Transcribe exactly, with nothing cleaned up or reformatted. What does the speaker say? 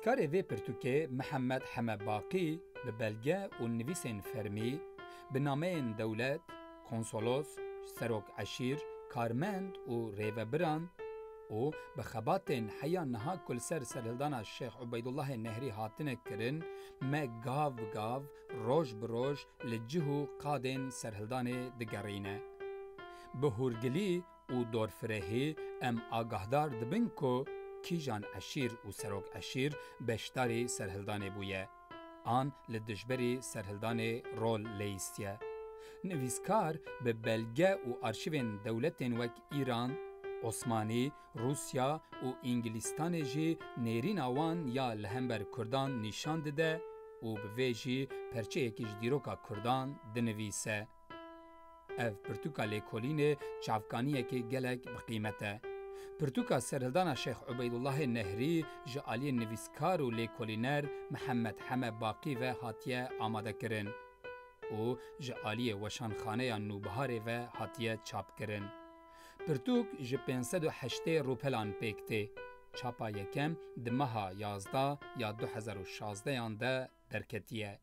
Nivîskarê vê pirtûkê Mihemed Heme Baqî bi belge û nivîsên fermî, bi nameyên dewlet, konsolos, serok eşîr, karmend û rêvebiran û bi xebatên heya niha ku li ser serhildana Şêx Ubeydullahê Nehrî hatine kirin, me gav bi gav, roj bi roj li cih û qadên serhildanê digerîne. Bi hûrgilî û dorfirehî em agahdar dibin ku kîjan eşîr û serok eşîr beşdarî serhildanê bûye an li dijberî serhildanê rol leyîstiye. Nivîskar bi belge û arşîvên dewletên wek Îran, Osmanî, Rûsya û Îngilîstanê jî nêrîna wan ya li hember Kurdan nîşan dide û bi vê jî perçeyekî ji dîroka Kurdan dinivîse. Ev pirtûka lêkolînê çavkaniyekê gelek bi qîmet e. Pirtûka serhildana Şêx Ubeydullahê Nehrî ji aliyê nivîskar û lêkolîner Mihemed Heme Baqî ve hatiye amadekirin û ji aliyê Weşanxaneya Nûbiharê ve hatiye çapkirin. Pirtûk ji pênc sed û heştê rûpelan pêk tê. Çapa yekem di meha yazdeh ya du hezar û şazdehan de derketiye.